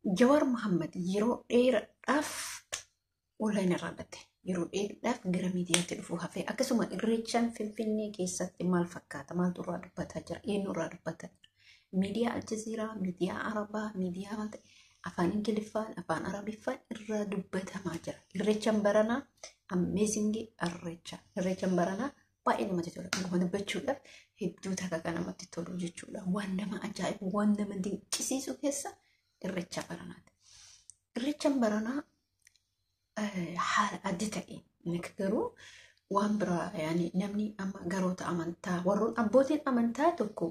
Jawaar Mohaammed yeroo dheeraadhaaf online irraa batte. Yeroo dheeraadhaaf gara miidiyaatti dhufuu hafe. Akkasuma Irreechaan Finfinnee keessatti maal fakkaata? Maaltu irraa dubbataa jira? Eenyu irraa dubbataa jira? Miidiyaa Aljazeeraa, miidiyaa Arabaa, miidiyaa afaan Ingiliffaan, afaan Arabiffaan irraa dubbatamaa jira. Irreechaan baranaa amazing Irreecha. Irreechaan baranaa baay'ee namatti tola. Dhuguma dubbachuudhaaf hedduu takka kan namatti tolu jechuudha. Waan nama ajaa'ibu, waan nama dinqisiisu keessa Irreecha baranaati. Irreechaan baranaa haala adda ta'een garuu waan biraa, yaani namni amma garoota amantaa, warroon abbootiin amantaa tokko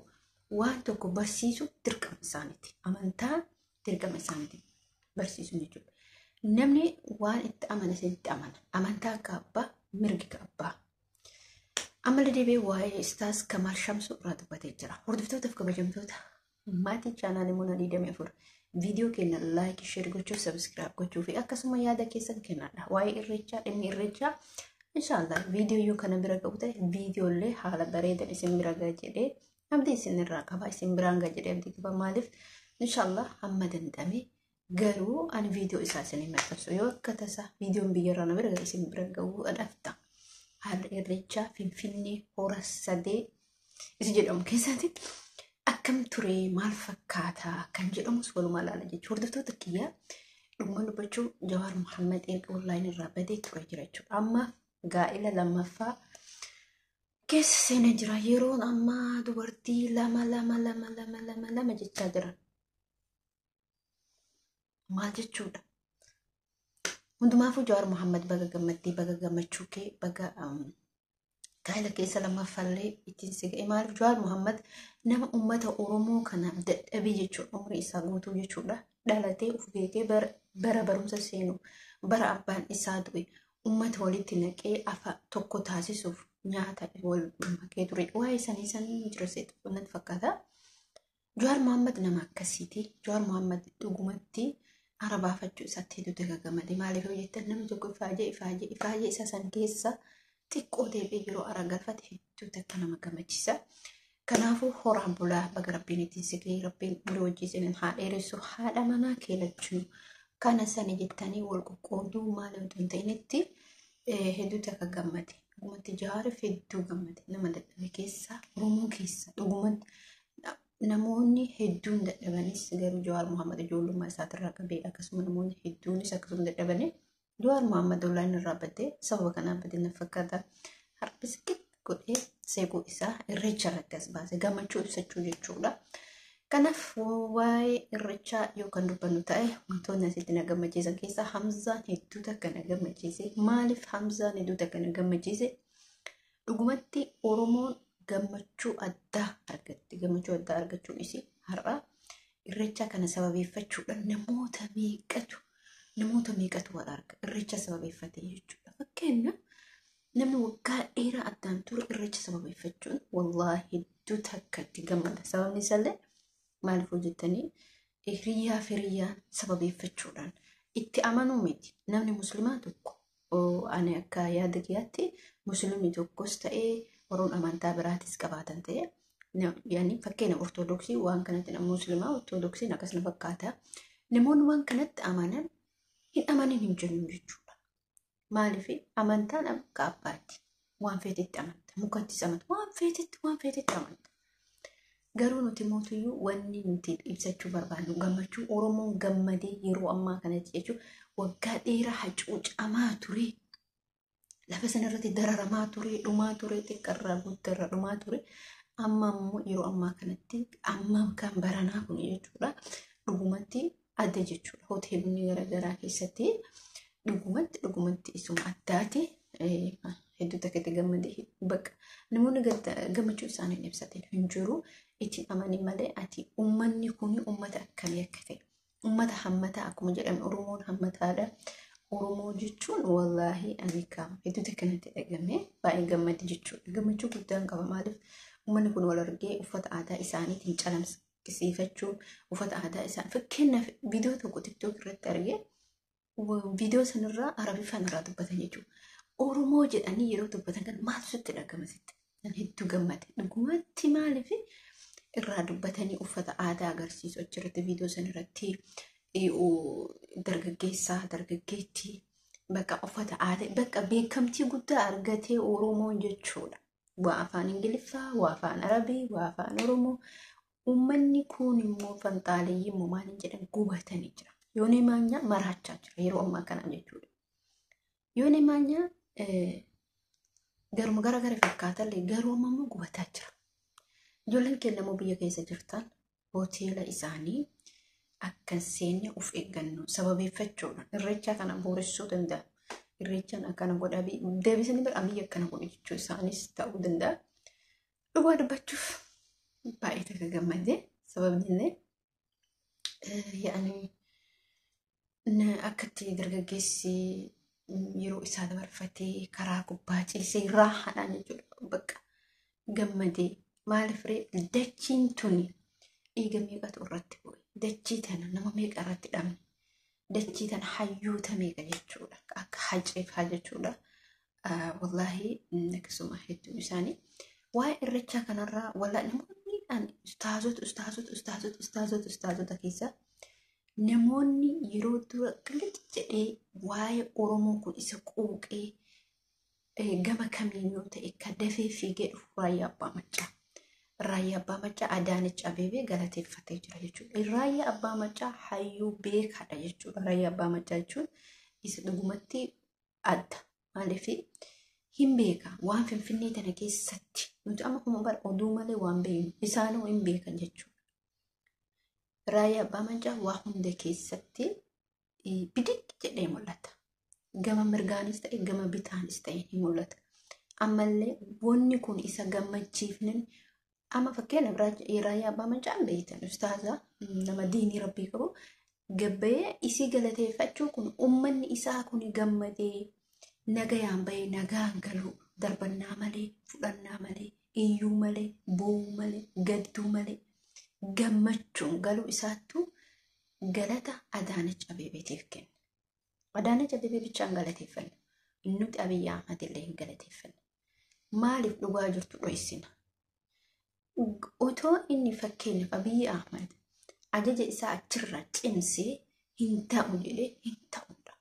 waan tokko barsiisu dirqama isaaniiti. Amantaa dirqama isaaniiti barsiisu jechuudha. Namni waan itti amane itti amana. Amantaa akka abbaa, mirgi akka abbaa. Ammallee deebi'ee waa'ee Ustaaz Kamaal Shamsuu irraa dubbatee jira. Hordoftootaaf kabajamtoota maatii chaanaalii Mona 24, viidiyoo keenya like, share gochuuf, subscribe gochuu fi akkasuma yaada keessan kennaadha. Waa'ee Irreechaa, dhimmi Irreechaa, inshaallah viidiyoo yoo kana bira ga'u ta'e, viidiyoolee haala bareedan isin bira ga'a jedhee abdii isin irraa qaba, isin biraan ga'a jedhee abdii qaba. Maaliif, inshaallah hamma danda'ame garuu ani viidiyoo isaa isin maxxansu yoo akka tasaa viidiyoon biyyarraa na bira ga'a, isin bira ga'uu dhafta. Haala Irreechaa Finfinnee Hora Sadee isa jedhamu keessatti akkam ture, maal fakkaata kan jedhamus walumaa ilaala jechuudha. Hordoftoota kiyyaa, dhuguma dubbachuu Jawaar Mohaammed erga online irraa badee ture jira jechuudha. Amma gaa'ila lammaffaa keessa seenee jira. Yeroon ammaa dubartii lama lama lama lama lama lama jechaa jiran. Maal jechuudha? Hundumaafuu Jawaar Mohaammed baga gammaddee, baga gammachuu kee, baga gaa'ila keessa lammaffaallee ittiin si ga'e. Maaliif, Jawaar Mohaammed nama uummata Oromoo kanaaf dadhabee jechuudha. Umurii isaa guutuu jechuudha. Dhalatee of beekee bara barumsa seenu, bara abbaan isaa du'e, uummata walitti naqee afa tokko taasisuuf nyaata wal makee ture. Waa'ee sanii sanii jira seetu natti fakkaata. Jawaar Mohaammed nama akkasiiti. Jawaar Mohaammed dhugumatti ara baafachuu isaatti hedduu gagamade. Maaliif yoo jettan, namni tokko ifaajee ifaajee ifaajee isa san keessa xiqqoo deebi'ee yeroo ara galfate hedduu takka nama gammachiisa. Kanaafuu horaan bulaa, baga Rabbiin ittiin si ga'e, Rabbiin umurii wajjin isin haa dheeressu. Haadha manaa kee lachuu kana sani jettanii wal qoqqooduu maal otoo hin ta'initti hedduu takka gammade. Dhugumatti Jawaariif hedduu gammade. Nama dadhabe keessa, Oromoo keessa dhugumatti namoonni hedduun dadhabanis, garuu Jawaar Mohaammed ijoollummaa isaatirraa qabee, akkasuma namoonni hedduunis akkasuma dadhabanii, Jawaar Mohaammed online irraa badee sababa kanaan badee na fakkaata. Har'is godhee seequu isaa Irreecha irratti as baase gammachuu ibsachuu jechuudha. Kanaaf waa'ee Irreechaa yoo kan dubbannu ta'e, wantoonni asitti na gammachiisan keessaa Hamzaan hedduu takka na gammachiise. Maaliif Hamzaan hedduu takka na gammachiise? Dhugumatti Oromoon gammachuu addaa argatti. Gammachuu addaa argachuun isii har'a Irreecha kana sababeeffachuudhaan namoota meeqatu wal arga Irreecha sababeeffatee jechuudha. Fakkeenya, namni waggaa dheeraa addaan ture Irreecha sababeeffachuun wallaahi hedduu takka itti gammada. Sababni isaallee maaliif hojjettanii, hiriyaa fi hiriyyaan sababeeffachuudhaan itti amanuu miti. Namni musliimaa tokko, ani akka yaada kiyyaatti, musliimni tokkos ta'ee warroon amantaa biraatis qabaatan ta'ee, yaani fakkeenya Ortodoksii waan kanatti, nama musliimaa Ortodoksiin akkas na fakkaata. Namoonni waan kanatti amanan hin amanin hin jennu jechuudha. Maaliif, amantaan akka abbaatti waan feetetti amanta, mukattis amanta, waan feetetti amanta. Garuu nuti mootuyyuu wanni nuti ibsachuu barbaannu gammachuu Oromoon gammadee yeroo ammaa kanatti jechuun waggaa dheeraa hacuucamaa ture. Lafa sanarratti dararamaa ture, dhumaa ture, xiqqarraa guddarraa dhumaa ture. Amma immoo yeroo ammaa kanatti, amma kan baranaa kun jechuudha. Dhugumatti adda jechuudha. Hoteelonni garaagaraa keessatti dhugumatti isuma addaati. Hedduu takka itti gammadee, bakka namoonni gammachuu isaanii hin ibsatin hin jiru. Ittiin amanii malee ati uummanni kun uummata akkamii akka ta'e. Uummata hammataa akkuma jedhamu, Oromoon hammataadha. Oromoo jechuun wallaahi ani kaama hedduu takka natti dhagame, baay'ee gammade jechuudha. Gammachuu guddaan qaba. Maaliif, uummanni kun wal argee uffata aadaa isaaniitiin calamsiifachuun, uffata aadaa isaanii, fakkeenyaaf viidiyoo tokko TikTok irratti argee, viidiyoo sanarraa Arabiffaan irraa dubbatan jechuudha. Oromoo jedhanii yeroo dubbatan kan maaltu sitti dhagama sitti? Nan hedduu gammade. Dhugumatti maaliif, irraa dubbatanii uffata aadaa agarsiisu achirratti viidiyoo sanarratti. Dargaggeessaa, dargaggeettii bakka uffata aadaa bakka beekamtii guddaa argatee Oromoon jechuudha. Waa afaan Ingiliffaa, waa afaan Arabii, waa afaan Oromoo. Uummanni kun immoo fanxaaleeyyii immoo maal jedhan gubatanii jira. Yoonii Maanyaa maraachaa jira yeroo ammaa kana jechuudha. Yoonii Maanyaa garuma gara gara fakkaatallee garuu amma immoo gubataa jira. Ijoolleen keenya immoo biyya keessa jirtan hoteela isaanii akka hin seenne of eeggannoo sababeeffachuudhaan irreechaa kana booressuu danda'a. Irreechaan akkana godha deebisanii bira biyya akkana godhu jechuu isaanis ta'uu danda'a. Dhugaa dubbachuuf baay'ee takka gammadee, sababni illee yaa'anii akkatti dargaggeessi yeroo isaa dabarfatee karaa gubbaa ciisee raahaadhaan jechuudha. Bakka gammadee, maaliif ree, dachiin tuni dhiiga meeqatu irratti bu'e, dachii tana nama meeqa irratti dhabne, dachii tana hayyoota meeqa jechuudha, akka haceefaa jechuudha. Wallaahi akkasuma hedduun isaanii waa'ee irrechaa kanarraa wallaahi namoonni ustaazota ustaazota ustaazota ustaazota ustaazota keessa namoonni yeroo dura qillitti jedhee waa'ee Oromoo kun isa quuqee gama kamiin yoo ta'e ka dafee fiigee dhufu Raayyaa Abbaa Maccaa. Raayyaa Abbaa Maccaa Adaanech Abeebee galateeffatee jira jechuudha. Raayyaa Abbaa Maccaa hayyuu beekaadha jechuudha. Raayyaa Abbaa Maccaa jechuun isa dhugumatti adda. Maaliif hin beeka waan Finfinnee tana keessatti nuti amma kuma bara oduu malee waan beeknu isaanuu hin beekan jechuudha. Raayyaa Abbaa Maccaa waa hunda keessatti bidig jedhee mul'ata. Gama mirgaanis ta'e gama bitaanis ta'e ni mul'ata. Ammallee wanni kun isa gammachiifnan amma fakkeenyaaf Raayyaa Abbaa Maccaa beektan, ustaaza nama diinii rabbii qabu gabbayee isii galateeffachuu kun uummanni isaa kun gammadee nagayaan bahee nagaan galuu, darbannaa malee, fudhannaa malee, iyyuu malee, boo'uu malee, gadduu malee gammachuun galuu isaattuu galata Adaanech Abeebeetiif kenna. Adaanech Abeebee bichaan galateeffanna. Nuti Abiyyi Ahmad illee hin galateeffanna. Maaliif dhugaa jirtu dho'isina? Otoo inni fakkeenyaaf Abiyyi Ahmad ajaja isaa achirraa cimsee hin ta'u jedhee hin ta'udha.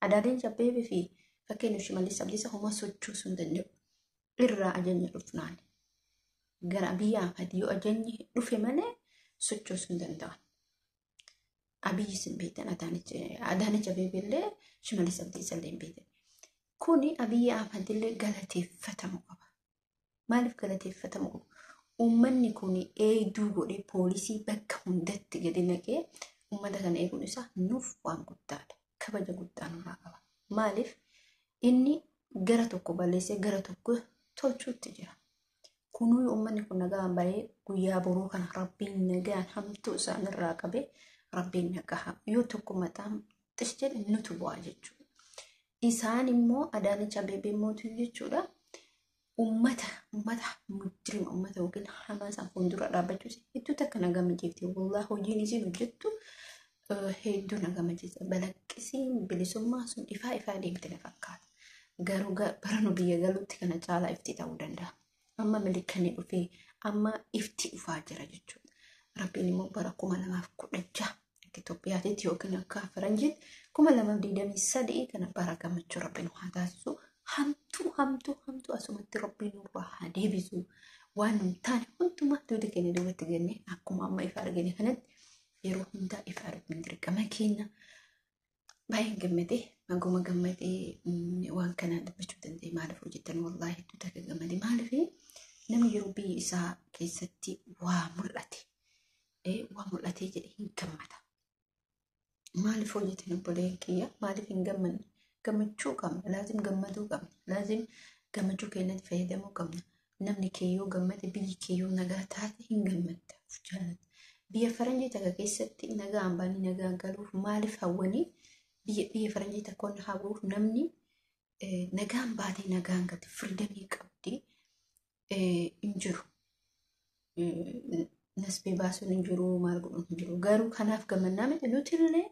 Adaanech Abeebee fi fakkeenyaaf Shimallis Abdiisaa homaa sochoosuu hin danda'u. Irraa ajajni dhufnaan. Gara Abiyyi Ahmad yoo ajajni dhufe malee sochoosuu hin danda'an. Abiyyi sin beektan, Adaanech Abeebee illee Shimallis Abdiisaa illee hin beektan. Kuni Abiyyi Ahmad illee galateeffatamuu qaba. Maaliif galateeffatamuu qaba? Uummanni kun eegduu godhee poolisii bakka hundatti gadi naqee uummata kana eeguun isaa nuuf waan guddaadha. Kabaja guddaa nurraa qaba. Maaliif inni gara tokko balleessee gara tokko tolchuutti jira. Kunuu uummanni kun nagaan bahee guyyaa boruu kana rabbiin nagaan hamtuu isaanirraa qabee rabbiin nagaa yoo tokko mataan xish jedhe nutu bu'aa jechuudha. Isaan immoo Adaanech Abeebee mootii jechuudha. Uummata mujrima, uummata yookiin hamaa isaan fuuldura dhaabbachuus hedduu takka na gammachiifte. Wallaahi hojiin isiin hojjettu hedduu na gammachiisa. Balaqqisiin bilisummaa sun ifaa ifaa deemte na fakkaata. Garuu bara nu biyya galuutti kana caalaa ifti ta'uu danda'a. Amma milikanni dhufee amma ifti dhufaa jira jechuudha. Rabbiin immoo bara 2016 akka Itoophiyaatitti yookiin akka Faranjiitti 2023 kana bara gammachuu rabbiin haa taasisu. Hamtuu hamtuu hamtuu asumatti rabbiin nurraa haa deebisu. Waan nun taane hundumaa duuda keenya duubatti gannee akkuma amma ifa argine kanatti yeroo hundaa ifa arguun dirqama keenya. Baay'een gammadee, maguma gammadee waan kana dubbachuu danda'e. Maaliif hojjetan, wallaahi hedduu takka gammadee. Maaliif namni yeroo biyya isaa keessatti waa mul'ate waa mul'atee jedhe hin gammada. Maaliif hojjetan obboleen kiyya, maaliif hin gammanne? Gammachuu qabna, laazim gammaduu qabna, laazim gammachuu keenyatti fayyadamuu qabna. Namni keeyyoo gammade, biyyi keeyyoo nagaa taate hin gammadda, of jaallata. Biyya faranjii takka keessatti nagaan baanii nagaan galuuf maaliif hawwanii, biyya faranjii takkoon hawwuuf namni nagaan baatee nagaan gate firdamii qabdi hin jiru. Nasbee baasuun hin jiru, maal godhuun hin jiru. Garuu kanaaf gammannaa miti, nuti illee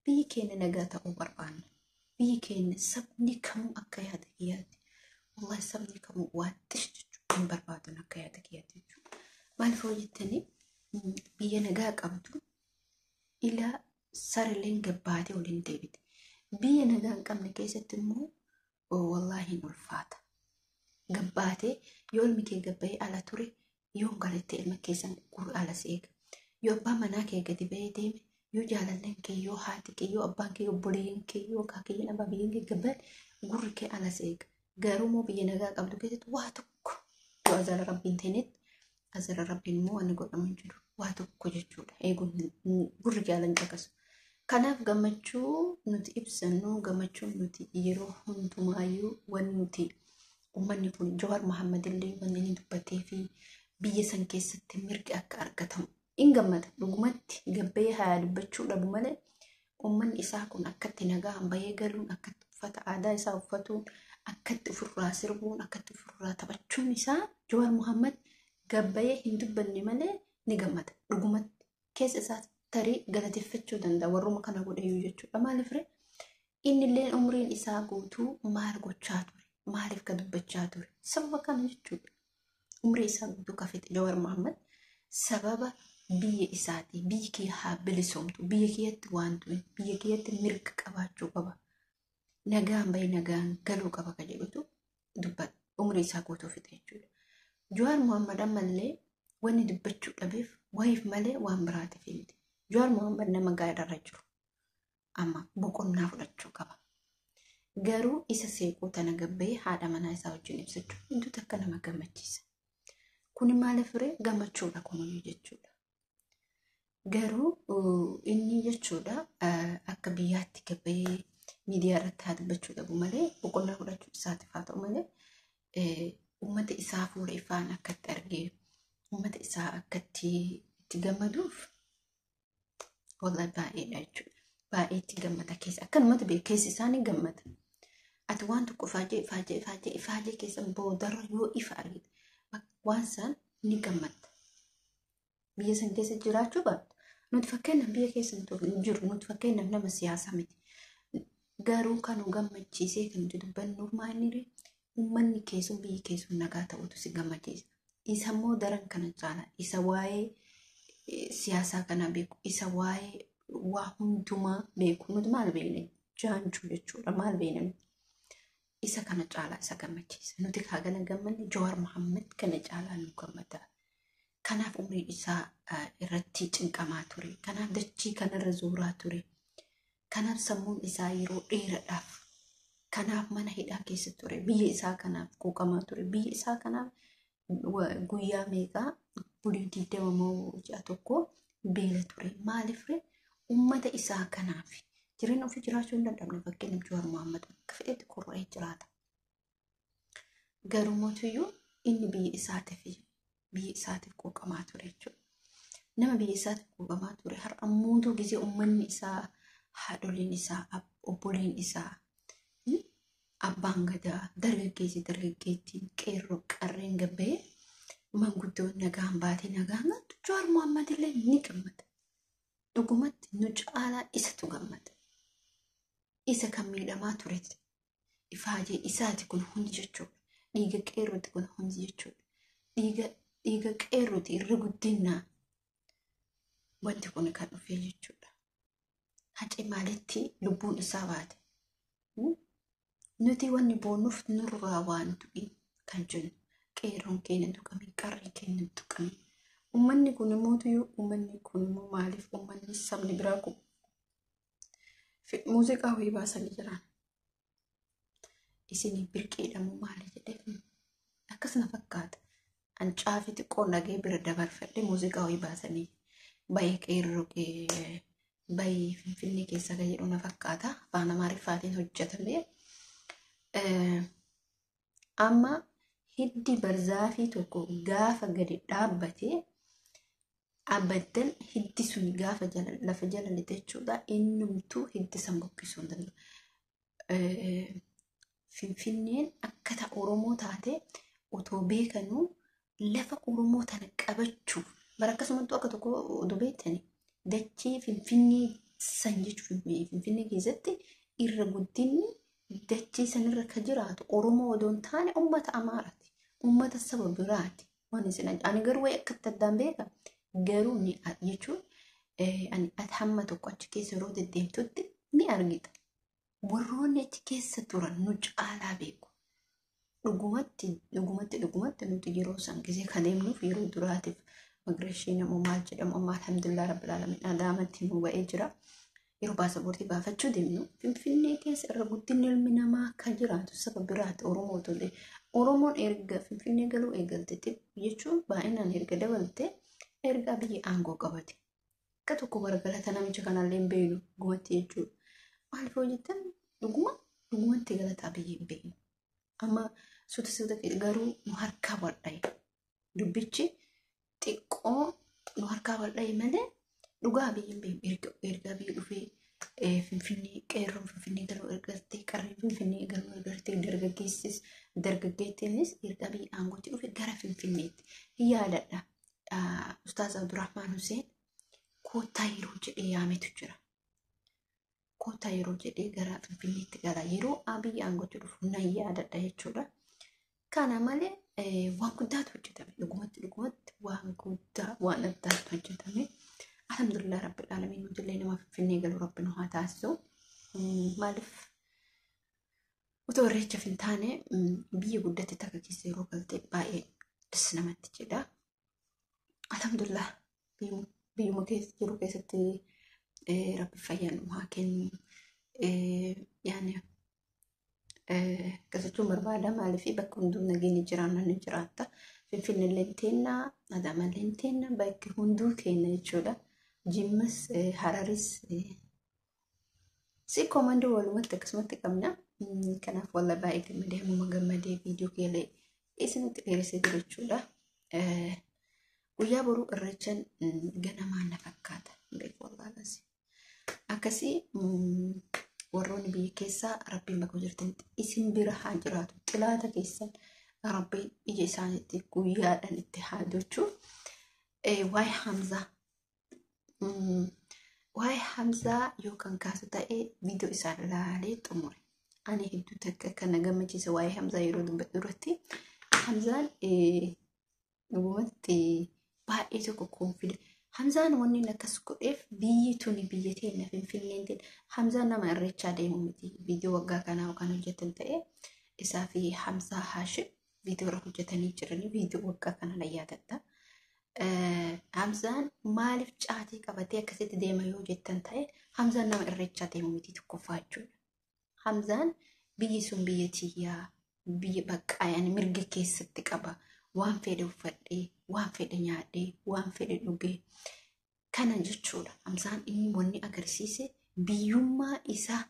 biyyi keenya nagaa ta'uu barbaanna. Biyyi keenya sabni kamuu akka yaada kiyyaatti. Wallahi sabni kamuu waa xish jechuudha hin barbaadan akka yaada kiyyaatti jechuudha. Maaliif hojjettanii biyya nagaa qabdu ilaa Sarilleen gabbaatee waliin deebite. Biyya nagaa hin qabne keessatti immoo wallaahi hin ulfaata. Gabbaatee yoo ilmi kee gabbayee ala ture yoo galattee ilma keessan gurra ala si eega. Yoo abbaan manaa kee gadi bahee deeme yoo jaalalleen kee yoo haati kee yoo abbaan kee obboleeyyan kee yoo akaakayyeen abbaabiyyeen kee gabbayan gurri kee ala si eega. Garuu immoo biyya nagaa qabdu keessatti waa tokko yoo azala rabbiin ta'initti azala rabbiin immoo waan godhamu hin jiru waa tokko jechuudha. Eeguun gurri kee ala hin caqasu. Kanaaf gammachuu nuti ibsannu gammachuu nuti yeroo hundumaayyuu wanti nuti uummanni kun Jawaar Mohaammed illee wanni inni dubbatee fi biyya san keessatti mirgi akka argatamu in gammada. Dhugumatti gabbee haa dubbachuu dhabu malee uummanni isaa kun akkatti nagaan bahee galuun akkatti uffata aadaa isaa uffatuun akkatti ofirraa sirbuun akkatti ofirraa taphachuun isaa Jawaar Mohaammed gabbayee hin dubbanne malee ni gammada. Dhugumatti keessa isaa tarii galateeffachuu danda'a warruma kana godheyyuu jechuudha. Maaliif ree? Inni illee umriin isaa guutuu maal gochaa ture? Maaliif ka dubbachaa ture? Sababa kana jechuudha. Umrii isaa guutuu ka fixe Jawaar Mohaammed sababa biyya isaati. Biyyi kee haa bilisoomtu. Biyya keetti waan tu'e. Biyya keetti mirga qabaachuu qaba. Nagaan bahee nagaan galuu qaba ka jedhutu dubbata. Umrii isaa guutuu fixe jechuudha. Jawaar Mohaammed ammallee wanni dubbachuu dhabeef wayiif malee waan biraatiif miti. Jawaar Mohaammed nama gaariirra jiru. Amma boqonnaa fudhachuu qaba. Garuu isa seequu tana gabbee haadha manaa isaa wajjin ibsachuu hedduu takka nama gammachiisa. Kuni maaliif ree gammachuudha kunuun jechuudha. Garuu inni jechuudha akka biyyaatti gabbee miidiyaa irratti haa dubbachuu dhabu malee boqonnaa fudhachuu isaatiif haa ta'u malee uummata isaa fuula ifaan akkatti argee uummata isaa akkatti itti gammaduuf wallahi baay'eedha jechuudha. Baay'ee itti gammada keessa akkanumatti beeku keessi isaa ni gammada. Ati waan tokko ifaajee ifaajee ifaajee ifaajee keessa boodarra yoo ifa argite waan san ni gammadda. Biyya san keessa jiraachuu baattu nuti fakkeenyaaf biyya keessa hin jiru nuti fakkeenyaaf nama siyaasaa miti. Garuu kan nu gammachiisee kan nuti dubbannuuf maal uummanni keessuun biyyi keessuun nagaa ta'utu si gammachiisa. Isa immoo daran kana caala isa waa'ee siyaasaa kana beeku isa waa'ee waa hundumaa beeku nuti maal beekna jaanjuu jechuudha maal beekna isa kana caalaa isa gammachiisa nuti kaa kana gammanne Jawaar Mohaammed kana caalaa nu gammada. Kanaaf umriin isaa irratti cinqamaa ture. Kanaaf dachii kanarra zuuraa ture. Kanaaf sammuun isaa yeroo dheeraadhaaf kanaaf mana hidhaa keessa ture. Biyya isaa kanaaf quuqamaa ture. Biyya isaa kanaaf guyyaa meeqaa bulii 20 moo ji'a tokko beela ture. Maaliif ree? Uummata isaa kanaaf jireenya ofii jiraachuu hin danda'amne fakkeenyaaf Jawaar Mohaammed akka fedhetti korra'ee jiraata. Garuu mootiyyuu inni biyya isaatiif quuqamaa ture jechuudha. Nama biyya isaatiif quuqamaa ture har'a mootuu gisee uummanni isaa haadholiin isaa obboleen isaa abbaan gadaa dargaggeessi dargaggeettiin qeerroo qarreen gabbee manguddoon nagaan baatee nagaan galtu Jawaar Mohaammed illee ni gammada. Dhugumatti nu caalaa isatu gammada. Isa kan miidhamaa ture ifaajee isaati kun hundi jechuudha. Dhiiga qeerrooti kun hundi jechuudha. Dhiiga qeerrooti irra guddinaa wanti kun kan dhufee jechuudha. Hacee maalitti lubbuun isaa baate? Nuti wanni boonnuuf nurraa waan tuqin kan jennu qeerroon keenya tuqame qarreen keenya tuqame. Uummanni kun immoo uummanni kun immoo maaliif uummanni sabni biraa kun muuziqaa wayii baasanii jiran. Isin birqeedhamu maali jedhee akkasuma fakkaata. An caafii xiqqoo dhagee bira dabarfadhe muuziqaa wayii baasanii baay'ee qeerroo baay'ee Finfinnee keessa kan jedhu na fakkaata. Afaan Amaariffaatiin hojjetame. Amma hiddi barzaafii tokko gaafa gadi dhaabbatee dhaabbattan hiddi sun gaafa lafa jala lixee jechuudha. Innumtuu hiddi san buqqisuu hin danda'u. Finfinneen akka Oromoo taate otoo beekanuu lafa Oromoo tana qabachuuf bara akkasumattuu akka tokko oduu beektani dachee Finfinnee san jechuun Finfinnee keessatti irra guddinni dachee sanirra ka jiraatu Oromoo odoo hin taane uummata Amaaraati. Uummata saba biraati. Waan isin ani garuu wayi akkatti addaan beeka garuu ni jechuun Ani hamma tokko achi keessa yeroo deddeemtutti ni argita. Warroonni achi keessa turan nu caalaa beeku. Dhugumatti dhugumatti dhugumatti nuti yeroo san gisee kan deemnuuf yeroo duraatiif immigration immoo maal jedhamu, amma alhamdulillah rabbil alamin Adaamatti nu ba'ee jira. Yeroo baasaboortii baafachuu deemnu Finfinnee keessa irra guddinni ilmi namaa akka jiraatu saba biraati, Oromoo tole. Oromoon erga Finfinnee galuu eegalte jechuun baay'inaan erga dabalte erga biyyi aangoo qabate. Akka tokko baragalata namicha kanallee hin beeknu dhugumatti jechuudha. Maaliif hojjetan dhuguma dhugumatti galataa biyyi hin beeknu. Amma suuta suuta garuu nu harkaa bal'aye. Dubbichi xiqqoo nu harkaa bal'aye malee dhugaa biyyi hin beeknu. Erga biyyi dhufee Finfinnee, qeerroon Finfinnee galuu ergattee, qarreen Finfinnee galuu ergattee, dargaggeessis dargaggeettiinis erga biyyi aangootti dhufe gara Finfinneetti. Yaadadha. Ustaaz Abdurrahmaan Hussein koottaa yeroo jedhee yaametu jira. Koottaa yeroo jedhee gara Finfinneetti gala. Yeroo Abiyyi aangootti dhufu nan yaadadha jechuudha. Kana malee waan guddaatu hojjetame. Dhugumatti dhugumatti waan guddaa, waan addaatu hojjetame. Alhamdulillah rabbil alamin, nuti illee nama Finfinnee galu rabbi nu haa taasisu. Maaliif otoo irreechaaf hin taane biyya guddate takka keessa yeroo galte baay'ee das namatti jedha. Alhamdulillah, biyyuma keessa jiru keessatti rabbi fayyaa nu haa kennu. Yaani akkas jechuun barbaada, maaliif bakka hunduu nageenyi jiraanna ni jiraatta. Finfinnee illee teenna, Adaamaa illee teenna, bakki hunduu keenya jechuudha. Jimmas, Hararis, si komandoo walumatti akkasumatti qabna. Kanaaf walla baay'ee gammadee, hammuma gammadee viidiyoo keelee isinitti dheeressee jiru jechuudha. Guyyaa boruu irreechan ganamaan na fakkaata. Beeku wallaalasi. Akkasii warroonni biyya keessaa rabbiin bakka jirtanitti isin bira haa jiraatu. Xilaata keessan rabbiin ija isaaniitti guyyaadhaan itti haa gochuu. Waa'ee Hamzaa. Waa'ee Hamzaa yoo kan kaasu ta'e viidiyoo isaa ilaalee xumure. Ani hedduu takka kan na gammachiise waa'ee Hamzaa yeroo dubbadhu irratti. Hamzaan dhugumatti baay'ee tokko confident. Hamzaan wanni inni akkas godheef biyyi tuni biyya teenya, Finfinneen teenya. Hamzaan nama irreechaa deemu miti. Viidiyoo waggaa kanaa kan hojjetan ta'e isaa fi Hamzaa Haashim viidiyoo irra hojjetanii jiranii viidiyoo waggaa kana na yaadadha. Hamzaan maaliif caatii qabatee akkasitti deema yoo jettan ta'e, Hamzaan nama irreechaa deemu miti tokkoffaa jechuudha. Hamzaan biyyi sun biyya tiyyaa, biyya baqqaa, yaani mirga keessatti qaba. Waan fedhe uffadhee, waan fedhe nyaadhee, waan fedhe dhugee kana jechuudha. Hamzaan inni wanni agarsiise biyyummaa isaa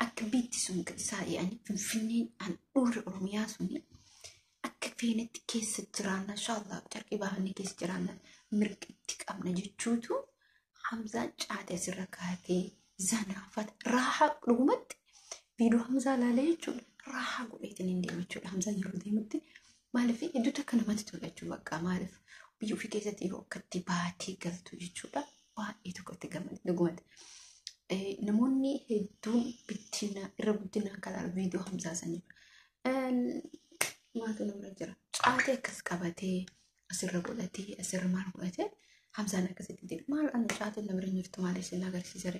akka biyyi sun isaa, yaani Finfinneen handhuurri Oromiyaa suni akka feenetti keessa jiraanna, inshaallah carqii baafannee keessa jiraanna, mirga itti qabna jechuutu Hamzaan caate asirra kaatee zanaafata raahaa. Dhugumatti viidiyoo Hamzaa ilaalee jechuudha, raahaa godheetiin hin deema jechuudha. Hamzaan yeroo deemutti maaliif hedduu takka namatti tola jechuudha. Bakka maaliif biyya ofii keessatti yeroo akkatti baatee galtu jechuudha, baay'ee tokko itti gammade dhugumatti. Namoonni hedduun bittina irra guddinaan kan ilaalu viidiyoo Hamzaa sanii. Maaltu nama jira? Caatee akkas qabatee asirra godhatee, asirra maal godhatee Hamzaan akkasitti deema. Maal ana caateen nama hin jirtu, maal isin agarsiisa?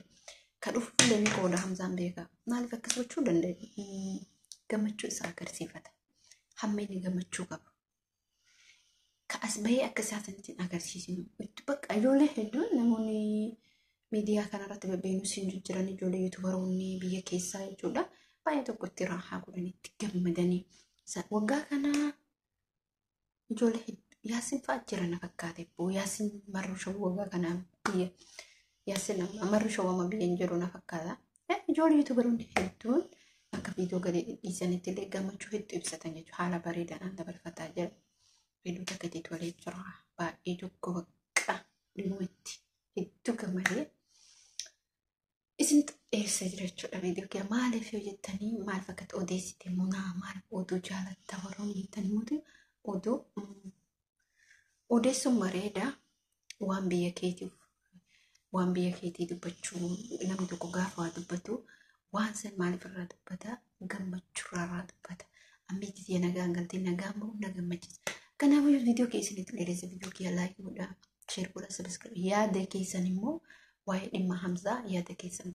Ka dhufullee ni qooda, Hamzaan beeka. Maaliif akkas gochuu danda'e? Gammachuu isaa agarsiifata. Hamma inni gammachuu qaba. Ka as bahee akka isaatti agarsiisnu. Bakka ijoollee hedduun namoonni miidiyaa kanarratti bebbeenuu siin jijjiiran, ijoollee YouTuberoonni biyya keessaa jechuudha. Baay'ee tokko itti raahaa godhanii itti gammadanii. Waggaa kana ijoollee hedduu Yaasin fa'aa jira na fakkaate. Yaasin Marruu Shawuu waggaa kana biyya, Yaasin Marruu Shawuu amma biyya hin jiru na fakkaata. Ijoollee YouTuberoonni hedduun akka viidiyoo gadi dhiisanitti illee gammachuu hedduu ibsatan jechuudha. Haala bareedaadhaan dabarfataa jira. Hedduu takka itti tolee jira. Baay'ee tokko bakka dhugumatti hedduu gammadee isin dheessee jira jechuudha viidiyoo kee. Maaliif yoo jettanii, maaliif akkatti odeessite munaa, maaliif oduu jaalatta warroonni jettanii, mootii oduu odeessuun bareeda. Waan biyya keetiif, waan biyya keetii dubbachuu, namni tokko gaafa waa dubbatu waan san maaliif irraa dubbata? Gammachuu irraa dubbata. Ammiitti tiyya nagaan galtee nagaan bahu na gammachiisa. Kanaafuu viidiyoo kee isinitti dheeressa, viidiyoo kee like godhaa. Share godhaa, subscribe. Yaada keessan immoo waa'ee dhimma Hamzaa yaada keessan.